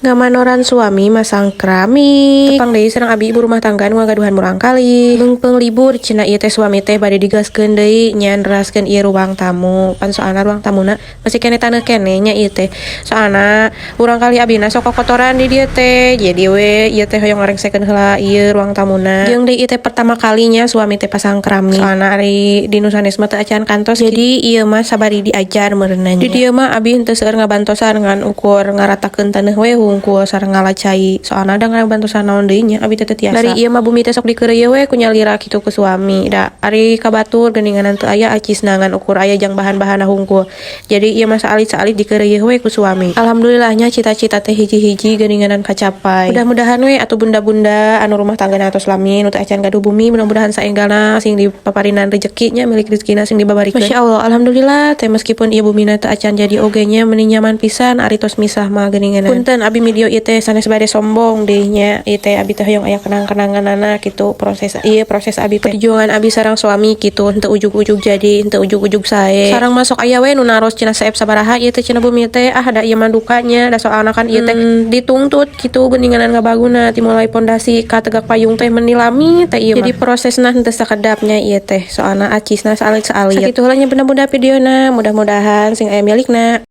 Ngamanoran suami masang keramik. Tepang deui sareng abi, ibu rumah tangga nu ngagaduhan murangkalih. Meungpeung libur cenah ieu teh, suami teh bade digaskeun deui nyanderaskeun ieu ruang tamu. Pan soalna ruang tamuna masih keneh taneuh keneh nya ieu teh. Soalna murangkalih abina sok kokotoran di dieu teh. Jadi we ieu teh hoyong ngarengsekeun heula ieu ruang tamuna. Jeung deui ieu teh pertama kalinya suami teh pasang keramik. Soalna ari di nu sanes mah teu acan kantos. Jadi ieu mah sabari diajar meureunna nya. Di dieu mah abi henteu seueur ngabantosan, ngan ukur ngaratakeun taneuh we hungkul sareng ngala cai. Soalna da ngabantosan naon deui nya, abi teh teu tiasa. Dari ieu mah bumi teh sok dikeureuyeun we ku nyalira kitu ku suami. Da ari ka batur geuninganan teu aya acisna, ngan ukur aya jang bahan-bahanna hungkul. Jadi ieu mah saalit-saalit dikeureuyeun we ku suami. Alhamdulillahnya cita-cita teh hiji-hiji geuninganan kacapai. Mudah-mudahan we atuh bunda-bunda anu rumah tanggana atos lami nu teu acan gaduh bumi, mudah-mudahan saenggalna sing dipaparinan rezeki nya, milik rezekina sing dibabarikeun. Masya Allah, alhamdulillah teh meskipun ieu bumina teu acan jadi oge nya, meni nyaman pisan ari tos misah mah geuninganan. Punten, abi video ieu teh sanes bade sombong deui nya, ieu teh abi teh hoyong aya kenang-kenanganana kitu, proses ieu, proses abi teh, perjuangan abi sareng suami kitu, henteu ujug-ujug jadi, henteu ujug-ujug sae. Sareng masuk aya we nu naros cenah, "Seep sabaraha ieu teh?" cenah bumi teh. Ah, da ieu mah dukanya, da soalna kan ieu teh dituntut kitu geuninganan ngabaguna dimulai pondasi ka tegak payung teh meni lami teh ieu mah. Jadi prosesna henteu sakedap nya ieu teh, soalna acisna saalit-saalit. Sakitu heula nya, bunda-bunda, videona, mudah-mudahan sing aya milikna.